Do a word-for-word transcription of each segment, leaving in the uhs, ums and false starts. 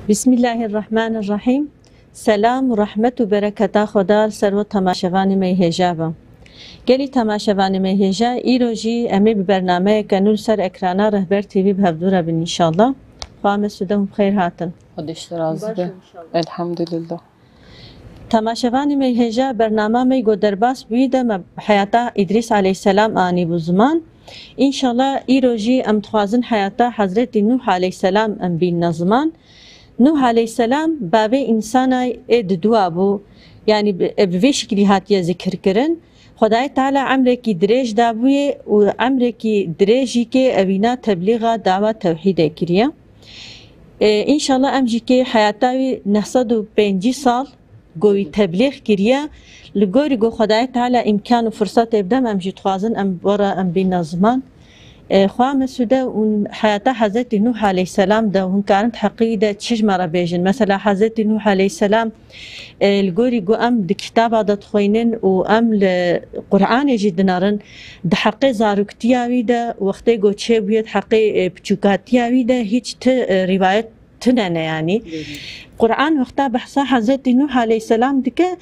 Bismillahirrahmanirrahim. Selam û rehmet û bereketa Xweda li ser we temaşevanê me yê hêja be. Gelî temaşevanê me yê hêja, îro jî em ê bi bernameyeke nû li ser ekrana Rehber T V bi hevdû re bin înşallah. Xwa me sûde hûn bi xêr hatin. Xwedê ji te razî be. Elhamdulillah. Temaşevanê me yê hêja, bernama me yê ku derbas bûyî de me heyata Îdrîs aleyhîsselam anîbû ziman. Înşallah îro jî em dixwazin heyata Hezretî Nûh aleyhîsselam em bînine ziman. Nûh aleyhîsselam bavê însanay ê didua bû. Yanî bi, bi vê şiklî hatiye zikirkirin. Xwedayê Teala emrekî dirêj dabûyê û emrekî dirêjî kê evîna teblîxa dawa tewhîdê kiriye. Ê, înşallah em jî kê heyata wî neh sed û pêncî sal go wî teblîx kiriye. Li gorî ku Xwedayê Teala îmkan û firsatê bide me, em jî dixwazin em were em bîne ziman. Ê, xwa me sûde hûn heyata Hezretî Nûh aleyhîsselam de hûn karin di heqî wî de çi ji me re bêjin? Mesela Hezretî Nûh aleyhîsselam, ê, li gorî ku em di kitaba de dixwînin û em li Qur'anê jî dinerin, di heqê zaroktiya wî de, wextê ku çêbûye, di heqê, ê, piçûkatiya wî de hîç ti, ê, rîwayet tune ne yanî. Qur'an wexta behsa Hezretî Nûh aleyhîsselam dike,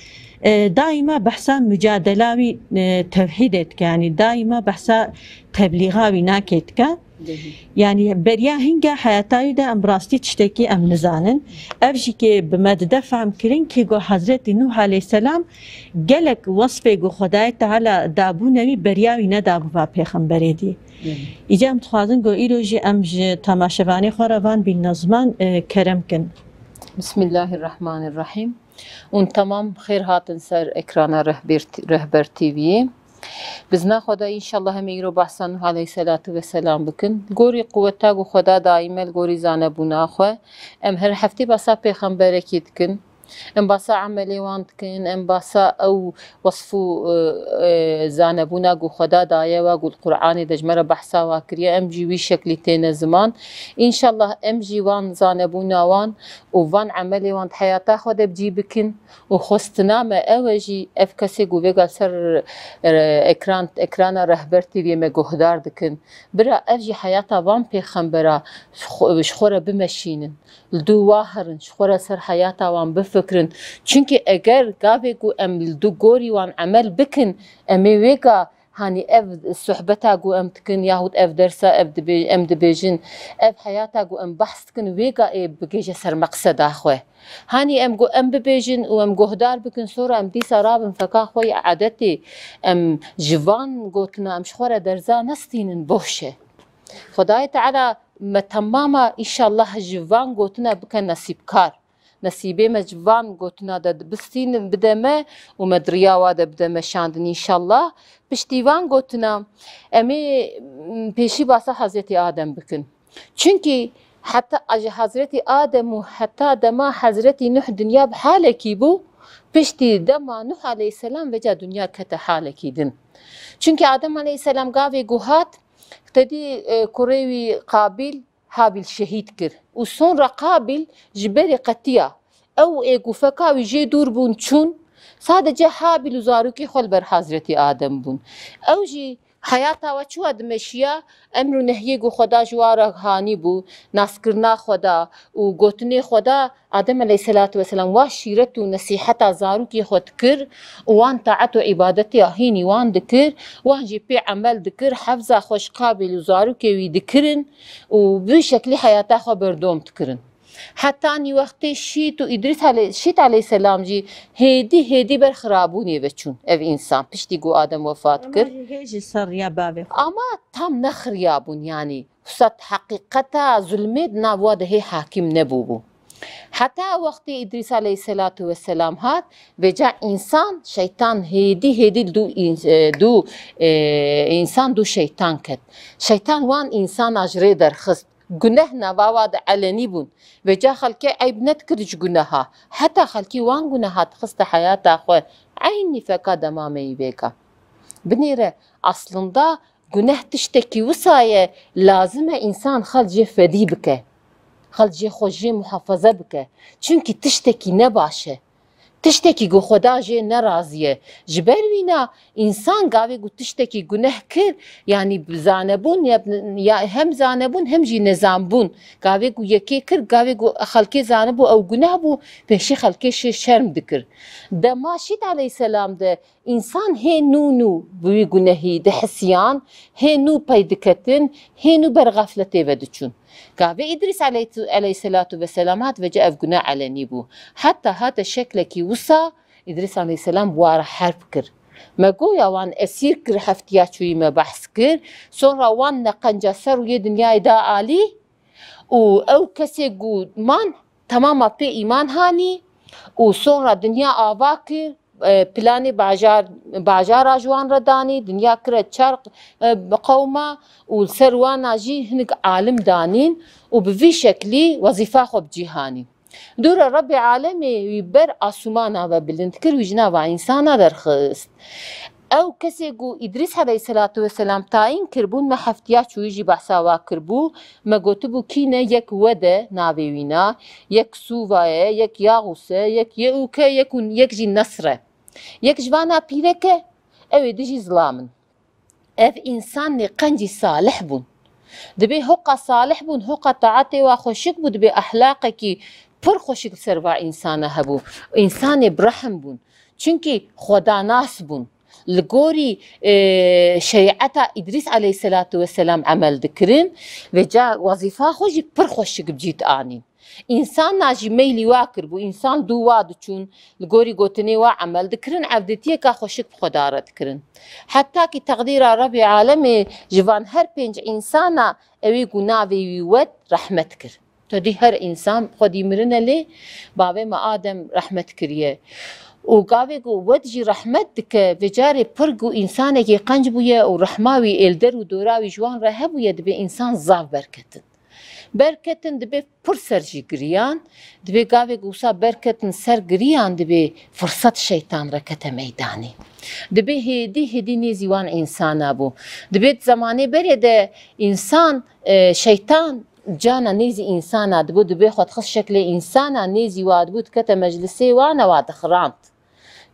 e, daîma behsa mucadela wî, e, tewhîdê dike, yanî daîma behsa teblîxa wî nakê dike. Yanî beriya hinga heyata wî de em rastî tiştekî em nizanin. Ev jî kê bi me dide fehm kirin kê ku Hezretî Nûh aleyhîsselam gelek wesfê ku Xwedayê Teala dabûne wî beriya wî nedabû va pêxemberê dî. Îca em dixwazin ku îro jî em ji temaşevanê xwe re van bînine ziman, e, kerem kin. Bismillahirrahmanirrahim. Hûn temam xêr hatin ser ekrana Rehber, Rehber T V'yê. Bi zina Xweda înşallah em ê îro behsa Nuh aleyhîsselatu vesselam bikin. Li gorî quweta ku Xweda dayî me li gorî zanebûna xwe. Em her heftê behsa pêxemberekî dikin. Em behsa emelê wan dikin, em behsa ew wesf û, e, e, zanebûna ku Xweda daye we, ku li Qur'anê de ji me re behsa wa kiriye, em jî wî şeklî têne ziman. Înşallah em jî wan zanebûna wan û van emelê wan di heyata xwe de bi cî bikin û xwestina me ew e jî ev kesê ku vêga li ser, e, ekran, ekrana Rehber T V'yê me guhdar dikin. Bira ev jî heyata van pêxembera ji xwe, ji xwe re bimeşînin. Li dû wa herin, ji xwe re ser heyata wan bifikirin. Çimkî eger gavê ku em li dû gorî wan emel bikin, em ê wêga, hanî ev sohbeta ku em dikin yahût ev dersa ev dibê-, em dibêjin, ev heyata ku em behs dikin, wêga ê bigihîje ser meqseda xwe. Hanî em ku em bibêjin û em guhdar bikin, sora em dîsa rabin feka xwe yê edetê, em ji van gotina em ji xwe re derza nestînin, boş e. Xwedayê Teala me temama înşallah ji van gotina bike nesîbkar. Nesîbê me ji van gotina de bistînin, bide me û me di riya wa de bide meşandin înşallah. Piştî van gotina em ê, m, pêşî basa Hezretî Adem bikin. Çimkî heta ji Hezretî Adem û heta dema Hezretî Nuh dinya bi halekî bû, piştî dema Nuh aleyhîsselam veca dinya kete halekî din. Çimkî Adem aleyhîsselam gavê ku hat, te dî, e, kurê wî Qabîl, Habîl şehîd kir. Û sonra Qabîl ji berê qetiya. Ew ê ku feka wî jê dûr bûn çûn, sadece Habîl û zarokê xwe li ber Hazretî Adem bûn. Ew jî heyata we çi wa dimeşiya, emr û nehyê ku Xweda ji wa re hanî bû, naskirina Xweda û gotinê Xweda, Adem aleyhisselatu vesselam wa şîret û nesîheta zarokê xwe dikir û wan taet û îbadetiya hînî wan dikir, wan jî pê emel dikir, hefza xwe ji Qabîl û zarokê wî dikirin û bi şeklî heyata xwe berdom dikirin. Hetanî wextê Şît û Îdrîs aley-, Şît aleyhisselam jî hêdî hêdî ber xirabûnê ve çûn ev însan, piştî ku Adem wefat kir. Ama jî hê ji ser riya bavê xwe. Ama tam nexiriyabûn, yanî wisa heqîqeta zulmê di nav wa de hê hakîm nebûbû. Heta wextê Îdrîs aleyhisselatu vesselam hat, vêca însan, şeytan hêdî hêdî dû îns-, e, dû, e, însan dû şeytan ket. Şeytan wan însana ji rê derxist. Guneh nava wa de elenî bûn. Vêca xelkê eyb nedikir ji guneha. Heta xelkî wan guneha dixiste heyata xwe. Eynî feka dema me yî vêga. Binêre, aslında guneh tiştekî wisa ye, lazim e însan xel jê fedî bike. Xel jê xwe jê muhafaza bike. Çimkî tiştekî ne baş e. Tiştekî ku Xweda jê nerazî ye. Ji ber wîna însan gavê ku tiştekî guneh kir, yanî bi zanebûn ya, ya hem zanebûn hem jî nezanbûn. Gavê ku yekê kir, gavê ku xelkê zanibû ew guneh bû, pêşî xelkê şê şerm dikir. Dema Şît aleyhisselam de însan hê nû nû bi wî gunehî dihisiyan, hê nû pey diketin, hê nû ber xefletê ve diçûn. Gavê Îdrîs aleyh-, aleyhisselatu vesselam hat vêca ev guneh elenî bû. Heta hate şeklekî wisa Îdrîs aleyhisselam bi wa re herb kir. Me goya wan esîr kir, heftiya çûyî me behs kir. Sonra wan neqenca ser rûyê dinyayê da alî û ew kesê ku man temama pê îman hanî û sonra dinya ava kir, e, planê bajar, bajara ji wan re danî, dinya kire çar, e, qewma û li ser wana jî hinek alim danîn û bi vî şeklî wezîfa xwe bi cî hanî. Dûre Rebbê Alemê wî ber asûmana ve bilind kir, wî ji nava însana derxist. Ew kesê ku Îdrîs aleyhisselatu vesselam tayîn kiribûn, me heftiya çûyî jî behsa wa kiribû, me gotibû kî ne, yek Wed e navê wîna, yek Sûva ye, yek Yaxûs e, yek Yeûk e, yek û yek jî Nesr e. Yek ji vana pîrek e, ew ê dijî zilam in. Ev însanê qencî salih bûn. Dibê hoqa salih bûn, hoqa taetê wa xweşik bû, dibê ehlaqekî pir xweşik li ser va însana hebû. Însanê bi rehm bûn. Çunkî xwedanas bûn. Li gorî, e, şerîeta Îdrîs aleyhisselatu vesselam emel dikirin, vêca wezîfa xwe jî pir xweşik bi cî dianîn. Însana jî meylî wa kiribû, însan dû wa diçûn, li gorî gotinê wa emel dikirin, evdetiyeka xweşik bi xwe dare dikirin. Heta kî teqdîra Rebbê Alemê ji van her pênc însana ewî ku navê wî Wed rehmet kir. Tedî her însan xwedî mirine lê bavê me Adem rehmet kiriye. Û gavê ku Wed jî rehmet dike, vê carê pir ku însanekî qenc bûye û rehma wî êl der û dora wî ji wan re hebûye, dibê însan zaf berketin. Berketin dibê pir ser jî giriyan, dibê gavê ku wisa berketin ser giriyan, dibê firsat şeytan re kete meydanê. Dibê hêdî hêdî nêzî wan însana bû. Dibê di zemanê berê de însan, e, şeytan cana nêzî însana dibû, dibê xwe dixist şeklê însana, nêzî wa dibû, dikete meclisê wan e, wa dixirand.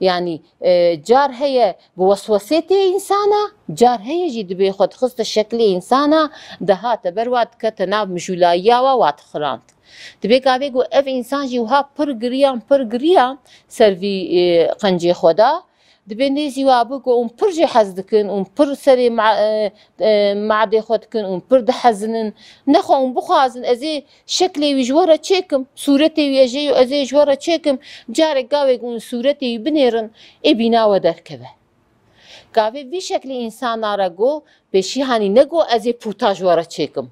Yanî, e, car heye bi weswesê tê însana, car heye jî dibê xwe dixiste şeklê însana, dihate ber wa dikete nav mijûlayiya wa, wa dixirand. Dibê gavê ku ev însan jî wiha pir giriyan, pir giriyan ser vî, e, qencê xwe da. Dibê nêzî wa bû ku hûn pir jê hez dikin, hûn pir serê ma-, e, e, madê xwe dikin, hûn pir dihezinin. Nexwe hûn bixwazin, ez ê şeklê wî ji we re çêkim, sûretê wî ez ê, ez ê ji we re çêkim. Carek gavê ku hûn sûretê wî binêrin, ê bîna we derkeve. Gavê vî şeklî însana re got, pêşî hanî negot, ez ê pûta ji we re çêkim.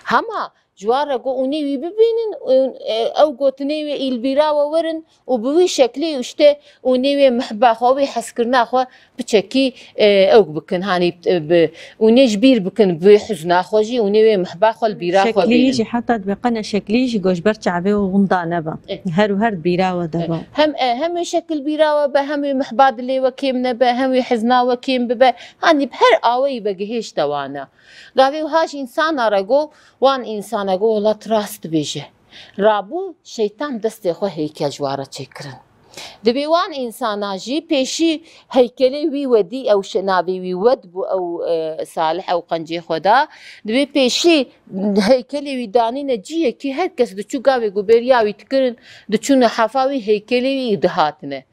Hema ji wan re got, hûn ê wî bibînin, û, e, ew gotinê wê î li bîra we werin û bi wî şeklî û işte hûn ê wê mihba xwe, wê hezkirina xwe piçekî, e, ew bikin, hanî, e, bi, hûn ê ji bîr bikin bi wê huzna xwe jî, hûn ê wê mihba xwe li bîra xwe bînin. Şeklî jî heta dibê qene şeklî jî goşber çavê û winda nebe. Eh. Her û her di bîra we de be. Eh. Hem, eh, hem wê şekil bîra we be, hem wê mihba dilê we kêm nebe, hem wê hizna we kêm bibe. Hanî bi her aweyî vegihêşte wana. Gavê wiha ji însana re got, wan însana got, wela tu rast dibêje. Rabû şeytan destê xwe heykel ji wa re çêkirin. Dibê wan însana jî pêşî heykelê wî wedî, ew şe-, navê wî Wed bû, ew, e, salih, ew qencê xwe da. Dibê pêşî heykelê wî danîne ciyekî, her kes diçû gavê ku bêriya wî dikirin, diçûne hefa wî, heykelê wî dihatine.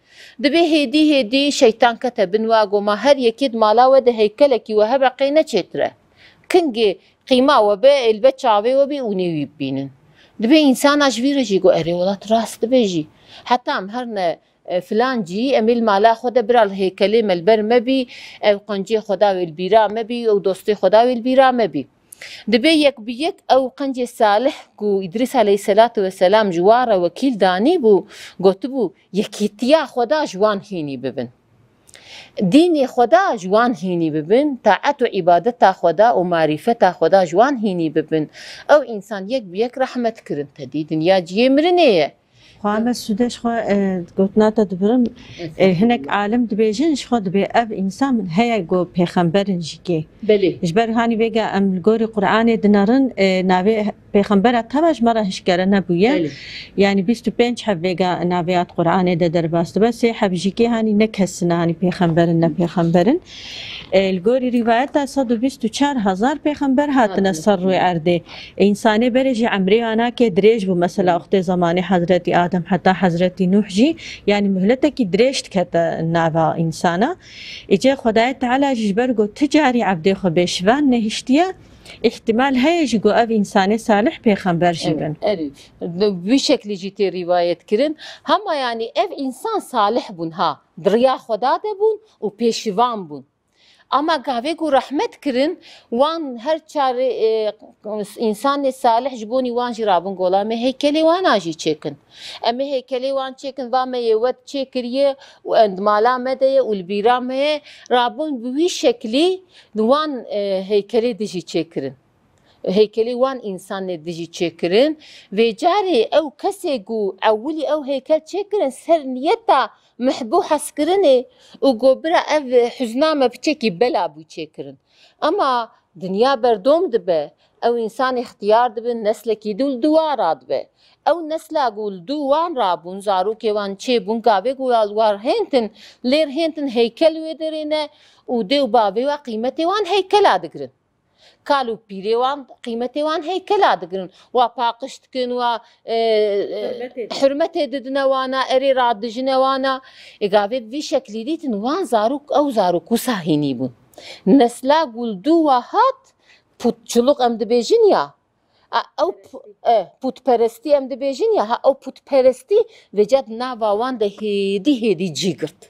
Dibê hêdî hêdî şeytan kete bin wa, got, ma her yekê di mala we de heykelekî we hebe qey ne çêtir e. Kingê qîma we be, êlbe çavê we bî û nê wî bibînin. Dibê însana ji vî re jî got, erê wela tu rast dibêjî. Heta em herne, e, filan cî, em ê li mala xwe de bira li heykelê me li ber me bî, ew qencê xwe da wê li bîra me bî, ew dostê xwe da wê li bîra me bî. Dibê yek bi yek ew qencê salih ku Îdrîs aleyhisselatu vesselam ji wa re wekîl danîbû, gotibû, yekîtiya xwe da ji wan hînî bibin. Dînê xwe da ji wan hînî bibin, taet û îbadeta xwe da û marîfeta xwe da ji wan hînî bibin. Ew însan yek bi yek rehmet kirin, te dî dinya cihê mirinê ye. Xwe me Sûde ji xwe, e, gotina te dibirim. E, hinek alim dibêjin, ji xwe dibê ev însan heye ku pêxember in jî kê. Belê. Ji ber hanî vêga em li gorî Qur'anê dinerin, e, navê pêxembera teva ji me re hişkere nebûye. Belê. Yanî bîst û pênc heb vêga navê hat Qur'anê de derbas dibe, sê heb jî kê hanî ne kes in, hanî pêxember in, ne pêxember in. E, li gorî rîvayeta sed û bîst û çar hezar pêxember hatine ser rûyê erdê. Însanê berê jî emrê wana kê dirêj bû. Mesela, wextê zemanê Hezretî Adem heta Hezretî Nuh jî, yanî muhletekî dirêj dikete nava însana. Îcê Xwedayê Teala jî ji ber ku tu carî evdê xwe bêşivan nehiştiye, îhtimal heye jî ku ev însanê salih pêxember jî bin. Erê, erê. Bi vî şeklî jî tê rîwayet kirin. Hema yanî ev însan salih bûn ha. Di riya Xweda de bûn û pêşivan bûn. Ama gavê ku rehmet kirin, wan her çarê, e, însanê salih ji bonî wan jî rabûn gola me heykelê wana jî çêkin. Em ê heykelê wan çêkin, va me yê wet çêkiriye û end mala me de ye û li bîra me ye. Rabûn bi wî şeklî di wan, e, heykelê dijî çêkirin. Heykelê wan însanê dijî çêkirin. Vê carê ew kesê ku ewilî ew heykel çêkirin ser niyeta mihbû hezkirinê û got, bira ev huzna me piçekî bela bû çêkirin. Ema dinya berdom dibe, ew însan îxtiyar dibin, neslekî dû li dû wan radibe. Ew nesla ku li dû wan rabûn, zarokê wan çêbûn, gavê ku ya li war hêntin, lêr hêntin heykel wê derê ne û dê û bavê wa qîmetê wan heykela digirin. Kal û pîrê wan qîmetê wan heykela digirin. Wa paqij dikin, wa, e, e, hurmetê didine wana, erê radijine wana. Ê gavê bi vî şeklî dîtin, wan zarok, ew zarok wisa hînî bûn. Nesla ku li dû wa hat, pûtçuluk em dibêjin ya. A, ew p-, e, pûtperestî em dibêjin ya, ha, ew pûtperestî vêca di nava wan de hêdî hêdî cî girt.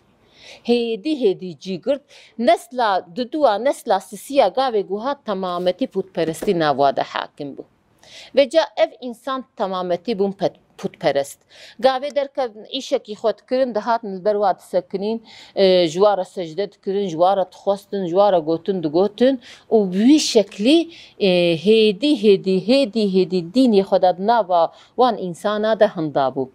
Hêdî hêdî cî girt. Nesla diduwa, nesla sisiya gavê ku hat temametî pûtperestî nav wa de hakim bû. Vêca ev însan temametî bûn pet-, pûtperest. Gavê derkevin îşekî xwe dikirin, dihatin li ber wa disekinîn, e, ji wa re secde dikirin, ji wa re dixwestin, ji wa re gotin digotin û bi wî şeklî, e, hêdî, hêdî, hêdî, hêdî dînê xwe de di nava wan însana de hinda bû.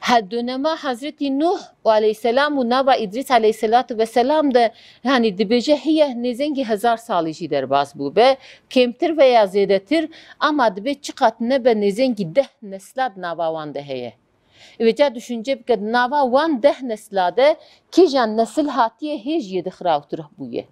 He, dönema Hezretî Nuh û aleyhisselam û nava Îdrîs aleyhisselatu vesselam de, yanî dibêje hiye nêzengî hezar salî jî derbas bûbe, kêmtir veya zêdetir, ama dibê çiqat nebe nêzengî deh nesla di nava wan de heye. Vêca düşünce bike, di nava wan deh nesla de kîjan nesil hatiye hê ji yê de xirabtir bûye.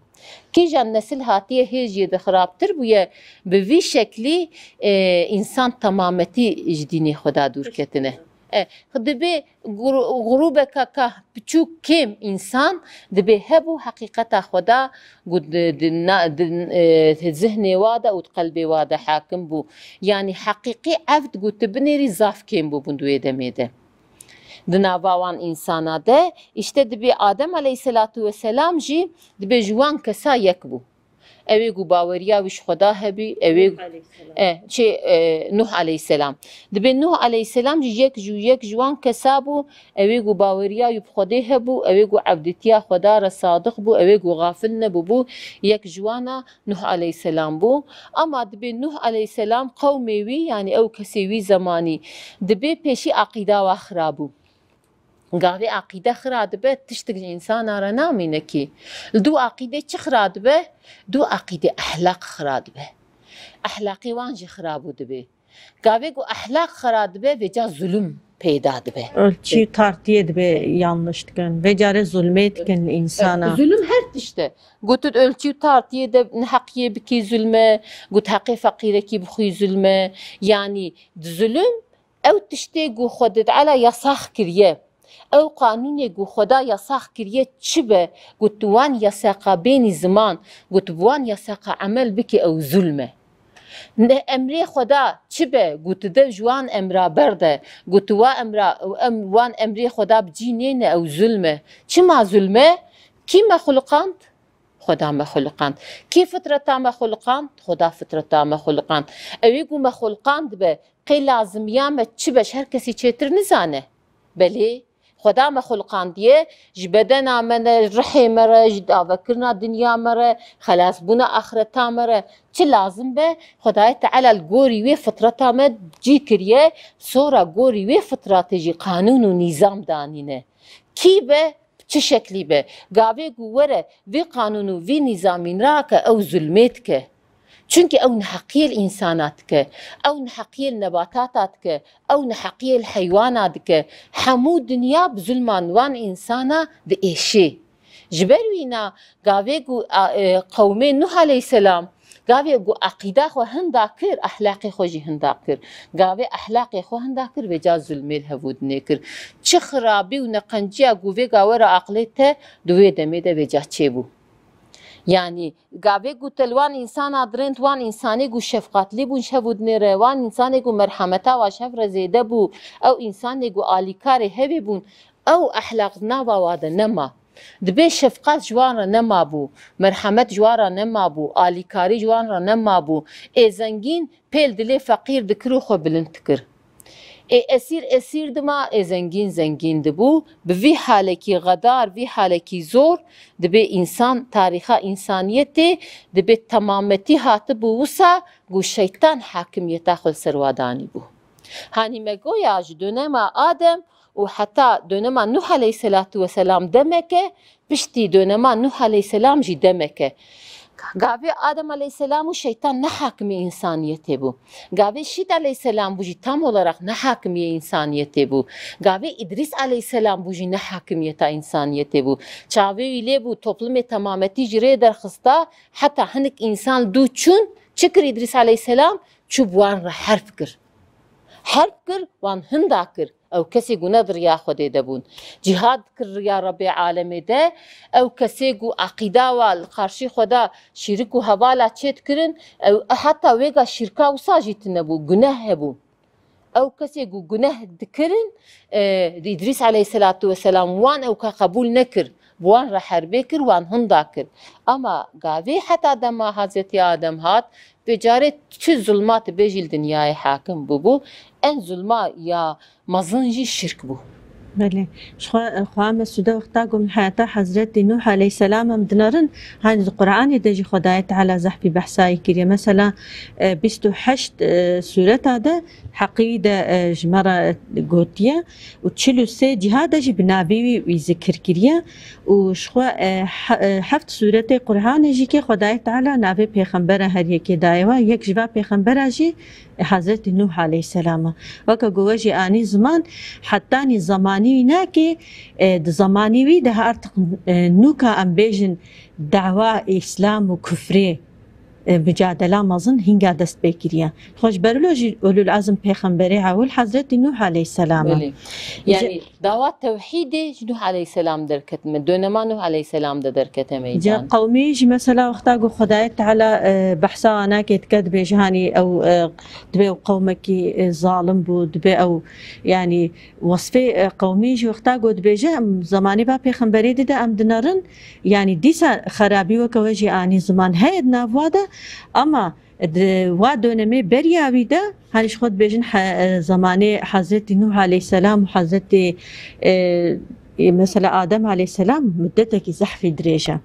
Kîjan nesil hatiye hê ji yê de xirabtir bûye, bi vî şeklî, e, însan temametî ji dînê xwe de dûr ketine. E, dibê gru-, grûbeka ka piçûk kêm însan dibê hebû heqîqeta xwe de ku di, di na-, di, e, zihnê wa de û di qelbê wa de hakim bû. Yanî heqîqî evd ku tu binêrî zaf kêm bûbûn di wê demê de. Di nava wan însana de, îşte dibê Adem aleyhisselatu vesselam jî dibê ji wan kesa yek bû. Ew ê ku baweriya wî ji Xweda hebî, ew ê Nuh aleyhisselam. E, çê, e, Nuh aleyhisselam. Dibê Nuh aleyhisselam jî yek ji, yek ji wan kesa bû, ew ê ku baweriya wî bi Xwedê hebû, ew ê ku evdîtiya Xweda re sadiq bû, ew ê ku xafil nebûbû, yek ji wana Nuh aleyhisselam bû. Ama dibê Nuh aleyhisselam qewmê wî, yanî ew kesê wî zemanî, dibê pêşî aqîda wa xira bû. Gavê aqîde xira dibe, tiştik ji însana re namîne kî. Li dû aqîde çi xira dibe? Dû aqîde ehlaq xira dibe. Ehlaqê wan jî xira bû dibe. Gavê ku ehlaq xira dibe, vêca zulm peyda dibe. Ölçü tartiyê dibe yanlış dikin. Vê carê zulmê dikin li însana. Zulm her tişt e. Got tu ölçü tartiyê de neheqiyê bikî zulme, got heqê feqîrekî bixwî zulme. Yanî zulm ew tiştê ku Xwedê Teala yasax kiriye. Ew qanûnê ku Xweda yasax kiriye çi be, got tu wan yasaqa bênî ziman, got tu bi wan yasaqa emel bikî ew zulm e. Ne emrê Xweda çi be, got tu de ji wan emra berde, got tu wa emra, em, wan emrê Xweda bi cî nêne ew zulm e. Çima zulm e? Kî me xuliqand? Xweda me xuliqand. Kî fitreta me xuliqand? Xweda fitreta me xuliqand. Ew ê ku me xuliqand be, qê lazimiya me çi be, ji her kesî çêtir nizane. Belê, Xweda me xulqandiye, ji bedena me ne, rihê me re, ji davekirina dinya me re, xelasbûna axireta me re. Çi lazim be, Xwedayê Teala li gorî wê fitreta me cî kiriye, sora gorî wê fitratê jî qanûn û nîzam danîne. Kî be, çi şeklî be, gavê ku were vî qanûn û vî nîzamîn rake, ew zulmê dike. Çunkî ew neheqiyê li însana dike, ew neheqiyê li nebatata dike, ew neheqiyê li heywana dike. Hemû dinya bi zulman wan însana diêşê. Ji ber wîna gavê ku, a, e, qewmê Nuh aleyhisselam, gavê ku eqîda xwe hinda kir, ehlaqê xwe jî hinda kir. Gavê ehlaqê xwe hinda kir, vêca zulmê li hevûdinê kir. Çi xirabî û neqenciya ku vêga were aqilê te, di wê demê de vêca çêbû. Yanî, gavê ku te li wan însana dirênd, wan însanê ku şefqatlî bûn ji hevûdinê re, wan însanê ku merhemeta wa ji hev re zêde bû, ew însanê ku alîkarê hevê bûn, ew ehlaq di nava wa de nema. Dibê şefqat ji wan re nemabû, merhemet ji wan re nemabû, alîkarî ji wan re nemabû. Ê zengîn pêl dilê feqîr dikir û xwe bilind dikir. Ê esîr esîr dima, ê zengîn zengîn dibû. Bi vî halekî xedar, vî halekî zor, dibê însan, tarîxa însaniyetê dibê temametî hatibû wisa ku şeytan hakimiyeta xwe li ser wa danîbû. Hanî me goya ji dönema Adem û heta dönema Nuh aleyhisselatu vesselam demeke, piştî dönema Nuh aleyhisselam jî demeke. Gavê Adem aleyhisselam û şeytan ne hakimê însaniyetê bû. Gavê Şît aleyhisselam bû jî tam olarak ne hakimiyê însaniyetê bû. Gavê Îdrîs aleyhisselam bû jî ne hakimiyeta însaniyetê bû. Çavê wî lê bû, toplumê temametî ji rê derxista, heta hinek însan li dû çûn, çi kir Îdrîs aleyhisselam? Çû bi wan re herb kir. Herb kir, wan hinda kir. Ew kesê ku ne di riya Xwedê de bûn. Cîhad kir riya Rebbê alemê de. Ew kesê ku eqîda wa li qarşî Xweda şîrik û hevala çê dikirin, ew heta wêga şîrka wisa jî tine bû, guneh hebû. Ew kesê ku guneh dikirin, e, Îdrîs aleyhisselatu vesselam wan ewka qebûl nekir. Bi wan re herbê kir, wan hinda kir. Ama gavê heta dema Hazretî Adem hat, vê carê çi zulma tu bêjî li dinyayê hakim bûbû, en zulma ya mezin jî şirk bû. Belê. Ji xwe, xwe me sûde wexta ku min heyata Hezretî Nuh aleyhisselam em dinerin, hani di Qur'anê de jî Xwedayê Teala zehfî behsa yê kiriye. Mesela, e, bîst û heşt, e, sûreta de heqî wî de, e, ji me re gotiye û çil û sê ciha de jî bi navê wî wî zikir kiriye û ji xwe, e, he-, e, heft sûretê Qur'anê jî ke Xwedayê Teala navê pêxembera her yekê daye we, yek ji va pêxembera jî Hezretî Nuh aleyhisselam e. Weke ku we jî anî ziman, hetanî zemanî wî nake, e, di zemanî wî de artık, e, nûka em bêjin dawa Îslam û kufrê, e, micadela mezin hînga dest pê kiriye. Xwe ji ber wilo jî Ulul Azm Pêxemberê Ewil Hezretî Nuh aleyhisselam e. Belê. Ji- Yani dawa tewhîdê ji Nuh aleyhisselam derketime, dönema Nuh aleyhisselam de derkete Ca meydan. Qewmî jî mesela wexta ku Xwedayê Teala, e, behsa anakê dike, dibêje, hanî ew, e, dibê ew qewmekî, e, zalim bû, dibê ew, yanî, wesfê, e, qewmî jî wexta ku dibêje, em zemanê va pêxemberê dide em dinerin, yanî, dîsa xerabî weke we jî anî ziman heye di nav wa de, ama di wa dönemê beriya wî de, hanî ji xwe dibêjin he-, e, zemanê Hezretî Nuh aleyhisselam û Hezretî, e, e, mesela Adem aleyhisselam muddetekî zehfî dirêj e.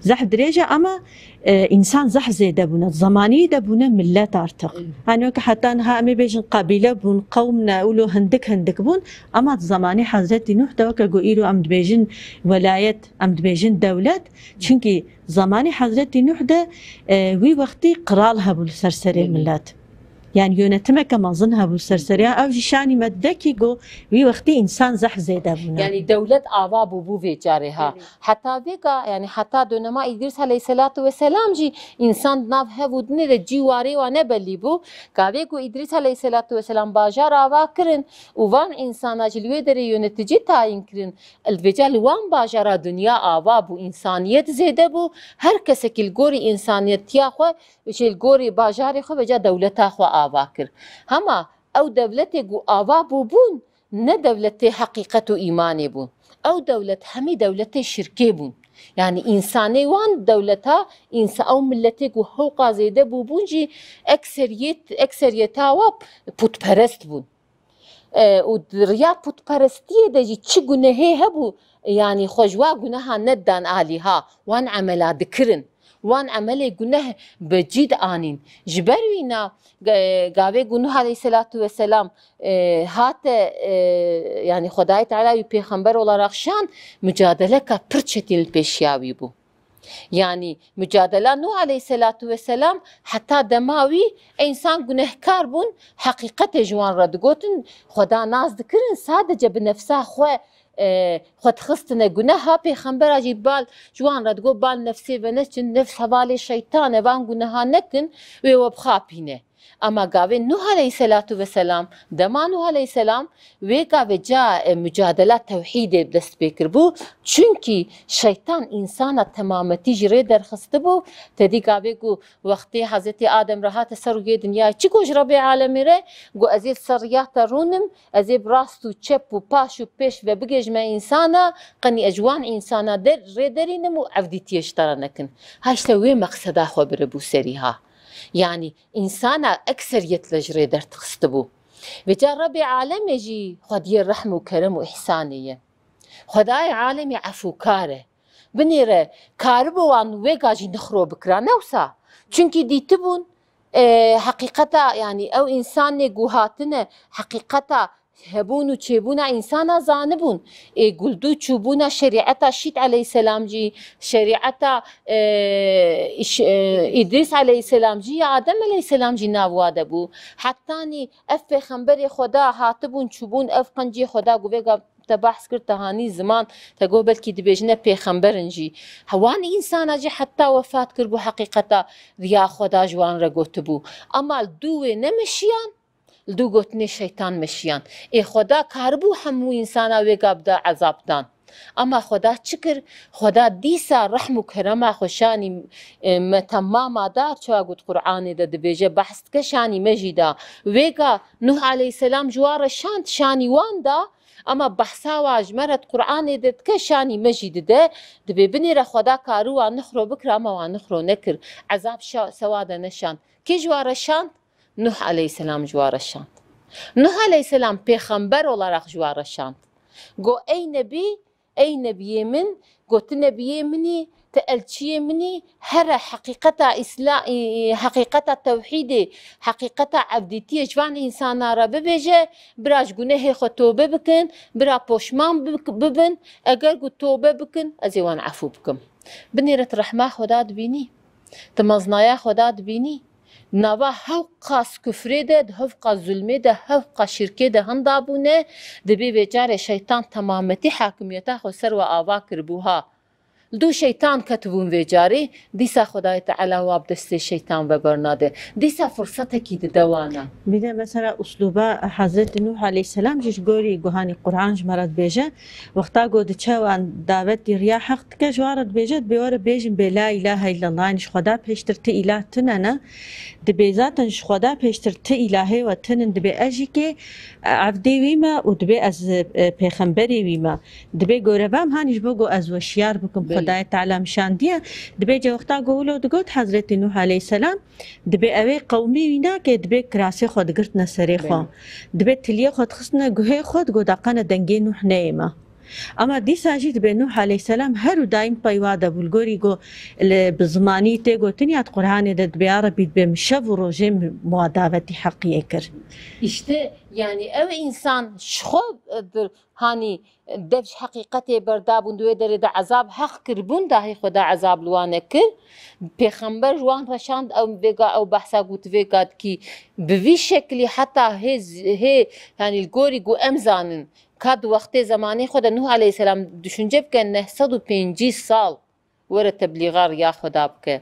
Zehf dirêj e ama, e, însan zehf zêde bûne. Zemanî de bûne millet artık. Evet. Hanî weke heta niha em ê bêjin qebîle bûn, qewm ne, wilo hindik hindik bûn. Ama zemanê Hezretî Nuh de weke ku îro em dibêjin welayet, em dibêjin dewlet. Çunkî Zemanê Hezretî Nuh de, e, wî wextî qral hebû li ser serê Belê. Millet. Yani yönetimeke mezin hebû li ser serê. Ya ew jî şanî me dide kî ku wî wextî însan zehf zêde bûne. Yani dewlet ava bûbû vê carê ha. Belê. Heta vêga, yani heta dönema Îdrîs aleyhisselatu vesselam jî însan di nav hev û dinê de cî warê wa ne belî bû. Gavê ku Îdrîs aleyhisselatu vesselam bajar ava kirin û van însana jî li wê derê yöneticî tayîn kirin, Li vêca li wan bajara dinya ava bû, însaniyet zêde bû, her kesekî li gorî însaniyetiya xwe, jî li gorî bajarê xwe vêca dewleta xwe ava kir. Hema ew dewletê ku ava bûbûn, ne dewletê heqîqet û îmanê bûn. Ew dewlet hemî dewletê şirkê bûn. Yanî însanê wan dewleta, însa-, ew miletê ku hewqa zêde bûbûn jî ekseriyet-, ekseriyeta wa putperest bûn. E, û di riya putperestiyê de jî çi gunehê hebû, yanî xwe ji wa guneha nedidan alîha, wan emela dikirin. Wan emelê guneh bi cî dianîn. Ji ber wîna, e, gavê ku Nuh aleyhisselatu vesselam, e, hate, e, yanî Xwedayê Teala wî pêxember olarak şand, mucadeleka pir çetîn li pêşiya wî bû. Yanî mucadela Nuh aleyhisselatu vesselam heta dema wî însan gunehkar bûn, heqîqetê ji wan re digotin, Xweda nas dikirin, sadece bi nefsa xwe, e, xwe dixistine guneha, pêxembera jî bal ji wan re digot, bal nefsê ve neçin, nefs hevalê şeytan e, van guneha nekin, wê we bixapîne. Ama gavê Nuh aleyhisselatu vesselam, dema Nuh aleyhisselam, wê gavê ca, e, mucadela tewhîdê dest pê kiribû. Çunkî şeytan însana temametî ji rê derxistibû. Tedî gavê ku wextê Hezretî Adem re hate ser rûyê dinyayê, çi got ji Rebê Alemê re? Got, ez ê ser riya te rûnim, ez ê bi rast û çep û paş û pêş ve bigêjime însana, qenî ez ji wan însana der, rê derînim û evdîtiyê ji te re nekin. Ha işte wê meqseda xwe biribû serî ha. Yanî însana ekseriyet ve ji rê derdixistibû. Vêca Rebê Alemê jî xwediyê rehm û kerem û îhsanê ye. Xwedayê Alemê efûkar e. Binêre karibû wan wêga jî nixro bikira, ne wisa? Çunkî dîtibûn, e, heqîqeta, yanî ew însanê ku hatine heqîqeta hebûn û çêbûna însana zanibûn. Ê, guldu çûbûna şerîeta Şît aleyhisselam jî, şerîeta, e, iş-, e, Îdrîs aleyhisselam jî, ya Adem aleyhisselam jî nav wa de bû. Hetanî ev pêxemberê Xweda hatibûn, çûbûn ev qenciyê Xweda ku vêga te behs kir, te hanî ziman, te got belkî dibêjine pêxember in jî. Wan însana jî heta wefat kiribû, heqîqeta riya Xweda ji wan re gotibû. Ama li dû wê nemeşiyan, li dû gotinê şeytan meşiyan. Ê Xweda karibû hemû însana wêga bida ezab dan. Ama Xweda çi kir? Xweda dîsa rehm û kerema xwe şanî, e, me temama dar, çawa got Qur'anê de dibêje, behs dike şanî me jî da. Wêga Nuh aleyhisselam ji wa re şand, şanî wan da, ama behsa wa ji me re di Qur'anê de dike, şanî me jî dide. Dibê binêre Xweda kariwa nixro bikira, ama wa nixro nekir. Ezab şa-, sewa de neşand. Kê ji wa re şand? Nuh aleyhisselam ji wa re şand. Nuh aleyhisselam pêxember olarak ji wa re şand. Go, ey nebî, ey nebiyê min, go tu nebiyê min î, tu elçiyê min î, here heqîqeta îsla-, î, î, heqîqeta tewhîdê, heqîqeta evdîtiyê ji van însana re bibêje, bira ji gunehê xwe tobe bikin, bira poşman bik-, bibin, eger ku tobe bikin, ez ê wan efû bikim. Binêre tu rehma Xweda dibînî, tu meznaya Xweda dibînî. Nava hewqas kufrê de, di hewqa zulmê de, hewqa şirkê de hinda bûne, dibê vê carê şeytan temametî hakimiyeta xwe ser we ava kiribû ha. Li dû şeytan ketibûn vê carê, dîsa Xwedayê Teala wa bi destê şeytan ve bernade. Dîsa firsetekî dide wana. Bîne mesela uslûba Hezretî Nuh aleyhisselam jî ji gorî guhanî Qur'an ji me re dibêje, wexta ku diçe wan davetî riya heq dike, ji wan re dibêje, dibê were bêjin bê la îlahe îllallah, yanî ji Xweda pêştir ti îlah tune ne. Dibê zaten ji Xweda pêştir ti îlahê we tinin, dibê ez jî kê evdê wî me û dibê ez, e, pêxemberê wî me. Dibê goreva min hanî ji bo ku ez we şiyar bikim, Belê. Xwedayê Teala min şandiye. Dibê ce wexta ku wilo digot Hezretî Nuh aleyhisselam, dibê ew ê qewmî wî nake, dibê kirasê xwe digirtine serê xwe. Belê. Dibê tiliyê xwe dixistine guhê xwe, digot daqene dengê Nuh neyê me. Ama dîsa jî dibê Nuh aleyhisselam her û daîm peywa de bû. Li gorî ku li, bi zimanî tê gotin ya di Qur'anê de dibê, ya Rebî, dibê min şev û rojê min wa davetî heqiyê kir. Îşte, yanî ew însan ji xwe, e, dir, hanî, e, dev ji heqîqetê berdabûn, di wê derê de ezab heq kiribûn, dahê Xweda ezab li wan nekir. Pêxember ji wan re şand, ew vêga, ew behsa ku tu vêga dikî, bi vî şeklî heta hê z-, hê, yanî li gorî ku em zanin, ka di wextê zemanê xwe de Nuh aleyhisselam, düşünce bike, neh sed û pêncî sal were teblîxa riya Xweda bike.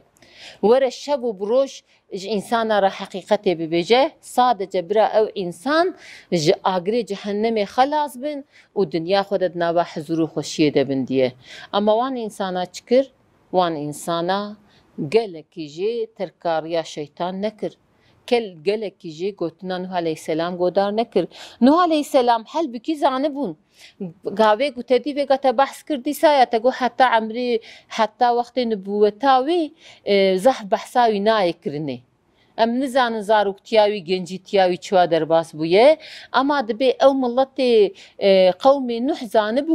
Were şev û bi roj ji însana re heqîqetê bibêje, sadece bira ew însan ji agirê cehennemê xelas bin û dinya xwe de di nava hizir û xweşiyê de bin diye. Ama wan însana çi kir? Wan însana gelekî jê terka riya şeytan nekir. Kel-, gelekî jî gotina Nuh aleyhisselam godar nekir. Nuh aleyhisselam helbikî zanibûn. Gavê ku te dî vêga te behs kir dîsa ya, te got heta emrî, heta wextê nibûweta wî, e, zehf behsa wî nayê kirinê. Em nizanin zaroktiya wî, gencîtiya wî çiwa derbas bûye, ema dibê ew miletê, e, qewmê Nuh zanibû,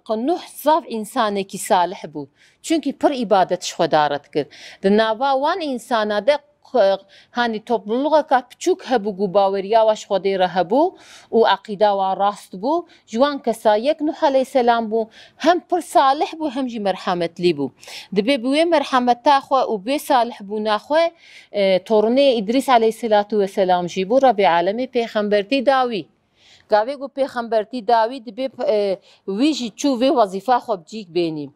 ku Nuh zaf însanekî salih bû. Çunkî pir îbadet ji Xweda re dikir. Di nava wan însana de, e, hanî toplulûxeka piçûk hebû ku baweriya wa ji Xwedê re hebû û eqîda wa rast bû. Ji wan kesa yek Nuh aleyhîselam bû, hem pir salih bû, hem jî merhemetlî bû. Dibê bi wê merhemeta xwe û bi wê salihbûna xwe, e, torunê Îdrîs aleyhîselatu weselam jî bû, Rebê alemê pêxembertî da wî. Gavê ku pêxembertî da wî, dibê, e, wî jî çû vê wezîfa xwe bi cîk bênî.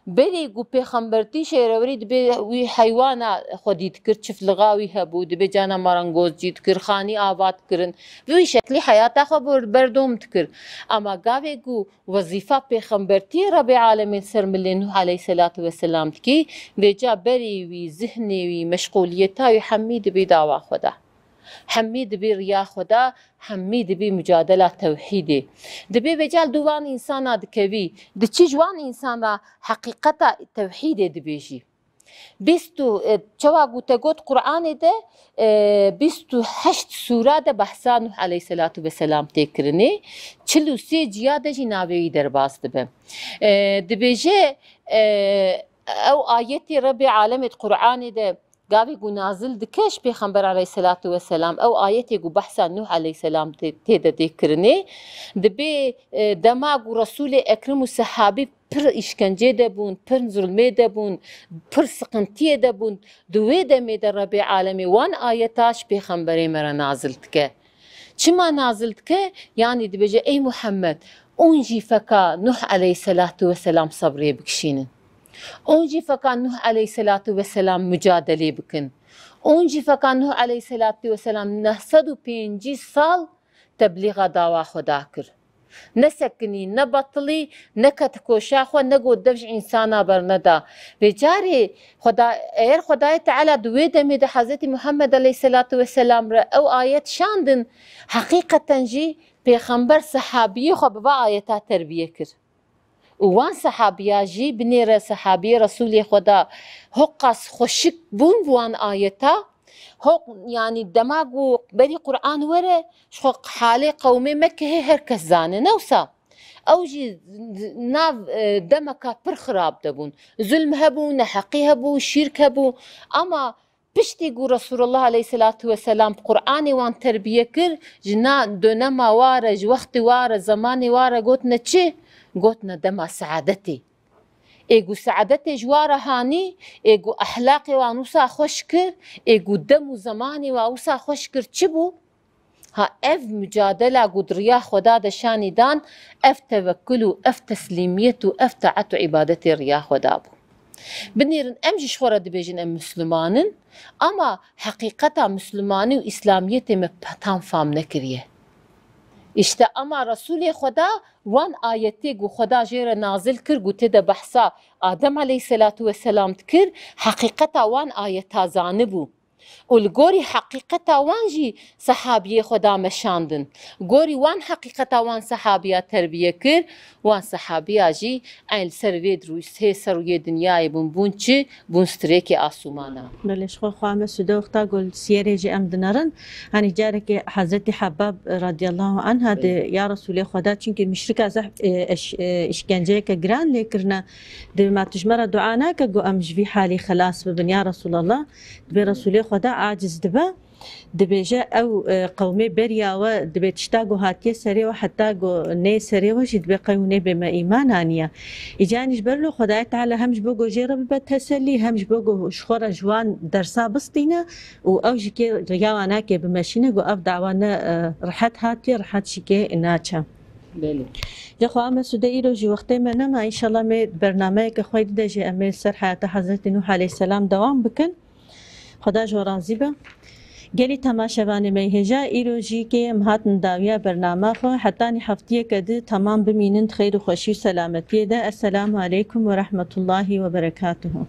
Berî ku pêxembertî şêrewrî dibê wî heywana xwedî dikir, çiftlixa wî hebû, dibê cana marangoz cî dikir, xanî ava dikirin. Bi wî şeklî heyata xwe ber-, berdom dikir. Ama gavê ku wezîfa pêxembertiyê Rebê alemên ser milê Nuh aleyhîselatu weselam dikî, vêca berê wî, zihnê wî, meşxûliyeta wî hemî dibî dawa Xweda. Hemî dibî riya Xweda, hemî dibî mucadela tewhîdê. Dibê vêca li dû wan însana dikevî, diçî ji wan însan re heqîqeta tewhîdê dibêjî. Bîst û, e, çawa ku te got Qur'anê de, e, bîst û heşt sûra de behsa Nuh aleyhîselatu weselam tê kirinê, çil û sê ciya de jî navê wî derbas dibe. E, dibêje, e, ew ayetê Rebê alemê di Qur'anê de gavê ku nazil dike ji Pêxember aleyhîselatu weselam, ew ayetê ku behsa Nuh aleyhîselam tê, tê de tê kirinê, dibê, e, dema ku Resûlê Ekrem û sehabî pir îşkencê de bûn, pir zulmê de bûn, pir siqintiyê de bûn, di wê demê de Rebê alemê wan ayeta ji pêxemberê me re nazil dike. Çima nazil dike? Yanî dibêje, ey Muhammed, hûn jî feka Nuh aleyhîselatu weselam sebrê bikişînin. Hûn jî feka Nuh aleyhîselatu weselam mucadelê bikin. Hûn jî feka Nuh aleyhîselatu weselam neh sed û pêncî sal teblîxa dawa Xweda kir. Nesekinî, nebetilî, nekete koşa xwe, negot dev ji însana berneda. Vê carê Xweda, eger Xwedayê Teala di wê demê de Hezretî Muhammed aleyhîselatu weselam re ew ayet şandin, heqîqeten jî pêxember sehabiyê xwe bi va ayeta terbiye kir. Û wan sehabiya jî, binêre sehabiyê Resûlê Xweda, hoqas xweşik bûn bi wan ayeta, hoq, yanî dema ku berî Qur'an were, ji xwe halê qewmê Mekkehê her kes zane, ne wisa? Ew jî nav, e, demeka pir xirab de bûn. Zulm hebû, neheqî hebû, şîrk hebû. Ama piştî ku Resulullah aleyhîselatu weselam bi Qur'anê wan terbiye kir, ji na dönema wa re, ji wextê wa re, zemanê wa re gotine çi? Gotine dema seadetê. Ê ku seadetê ji wa re hanî, ê ku ehlaqê wan wisa xweş kir, ê ku dem û zemanê wa wisa xweş kir, çi bû? Ha, ev mucadela ku di riya Xweda de şanî dan, ev tevekkul û ev teslîmiyet û ev taet û îbadetê riya Xweda bû. Binêrin, em jî ji xwe re dibêjin em Misliman in, ama heqîqeta Mislimanî û Îslamiyetê me pe-, tam fam nekiriye. Îşte ama Resûlê Xweda wan ayetê ku Xweda jê re nazil kir, ku tê de behsa Adem aleyhîselatu weselam dikir, heqîqeta wan ayeta zanibû. Û li gorî heqîqeta wan jî sehabiyê Xweda meşandin. Gorî wan heqîqeta wan sehabiya terbiye kir, wan sehabiya jî eyn li ser vê dirû-, hê ser rûyê dinyayê bûn, bûn çi? Bûn stirêkê asûmana. Belê, ji xwe xwe me sûde wexta ku li siyerê jî em dinerin. Hanî carekê Hezretî Hebab radiyallahu anha di, ya Resûlê Xweda, çunkî muşrika zehf, e, eş-, e, îşkenceyeke giran lê kirine, dibê ma tu ji me re dua nake ku em ji vî halî xelas bibin, ya Resûlallah. Dibê Resûlê Xweda aciz dibe. Dibêje ew, e, qewmê beriya we, dibê tişta ku hatiye serê we, heta ku nê serê we jî dibê qey hûn ê bê me îman aniye. Îca yanî ji ber lo Xwedayê Teala hem ji bo ku jê re bibe tesellî, hem ji bo ku ji xwe re ji wan dersa bistîne û ew jî kê riya wan nake bimeşîne ku ev dawa ne, e, rihet hatiye, rihet jî kê naçe. Belê. Ji xwe me sûde îro jî wextê me nema, înşallah me bernameyeke xwe dide jî em ê ser heyata Hezretî Nûh aleyhîselam dewam bikin. Xweda ji we razî be. Gelî temaşevanê me hêja, îro jî kê em hatin dawiya bernama xwe, hetanî heftiyeke di temam bimînin di xeyr û xweşî û selametiyê de. Esselamu aleykum ve rahmetullahi ve berekatuhu.